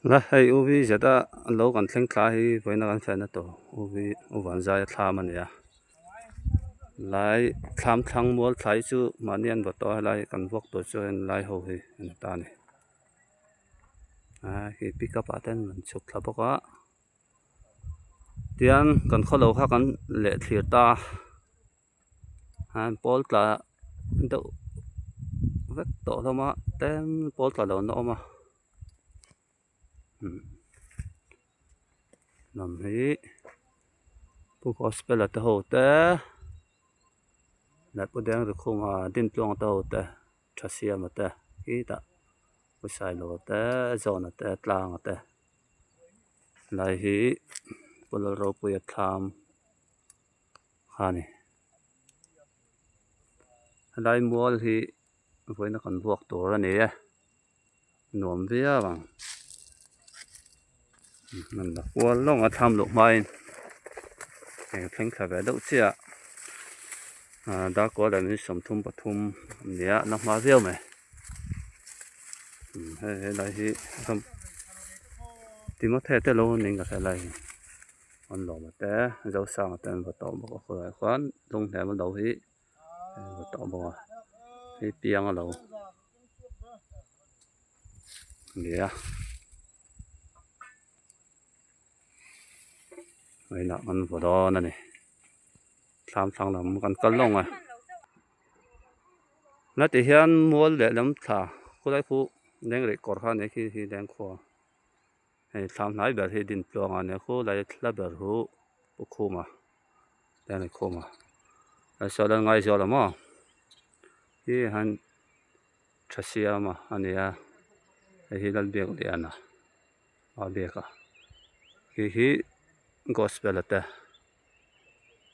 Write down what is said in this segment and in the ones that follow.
La hei u v zeta lo kan thleng thla hi vawiina kan fehna tawh u v u vanzaia thlam a ni a lai thlam thlang mual thla hi chu mahni an vaw tawh a helai kan vuak tur chu heng lai ho hi a ni ta a ni a khi pickup ah te an rawn chhuk thla bawk a tian kan khawlo kha kan leh thlir ta a pawl tla deuh vek tawh hlawm a tlem pawl tla lo an awm a lam hi pu gospel a te ho te leh pu dengrikhuma dintluanga te ho te thasiama te khitah pu sailova te zawna te tlanga te lai hi pu lalropuia thlam kha a ni helai mual hi vawiina kan vuak tur a ni e nuam viau ang hman la kual lawng a thlam luh hmain eng thleng thla ve deuh chiah ah darkaw leh minute 33 a ni a la hma viau mai hei helai hi Timothy te lo niin ka hria lai hi. An lawm a te Zosanga te an va tawh bawk a khawlaiah khuan lunghnem a lo hi an va tawh bawk a hei piang a lo ni a vawiinah kan vaw dawn a ni thlam thlang lam kan kal lawng a la ti hian mual leh lam thla khawlai khu lengreh kawr kha a ni khi hi lengkhua. Hei thlam hnai ber hi Dintluanga a nia khulai thla ber hu Pu Khuma te a ni Khuma saw lan Ngaizuala maw hi han tha siama a ni a hei hi Lalbiakliana a biak a khi hi gospel a te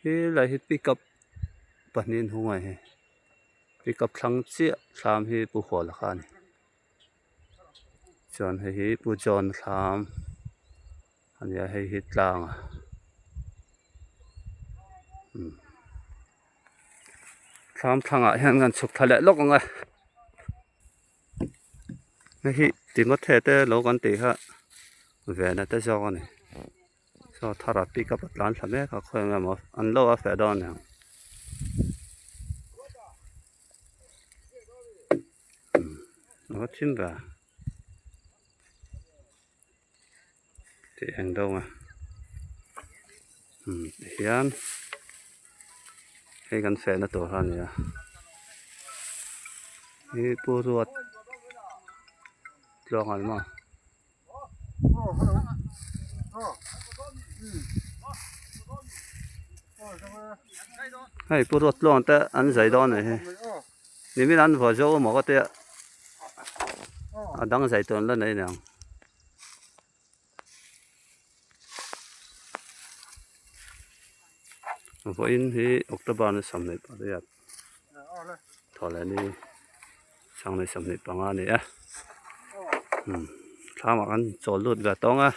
he lai hi pickup pahnih an hung a ni pickup thlang chiah thlam hi Pu Huala kha a ni. Chuan hei hi Pu John thlam a nia hei hi tlang a thlam thlangah hian kan chhuk thla leh lawk ang a hei hi Timothy te lo kan tih kha vena te zawk a ni saw thar a pickup a tlan thla mek a khawi eng emaw an lo a feh dawn aniang. A thim ve tih eng deuh a tihian hei kan fehna tur kha a ni a hi pu ruat tluang an maw. Hei pu ruat tluang te an zai dawn a ni hi nimin an vaw zo maw ka tia a dang zai tur an la nei aniang. Vawiin hi October ni 28 thawhlehni sanghnih 25 a ni a thlamah kan chawl lut ve tawng a.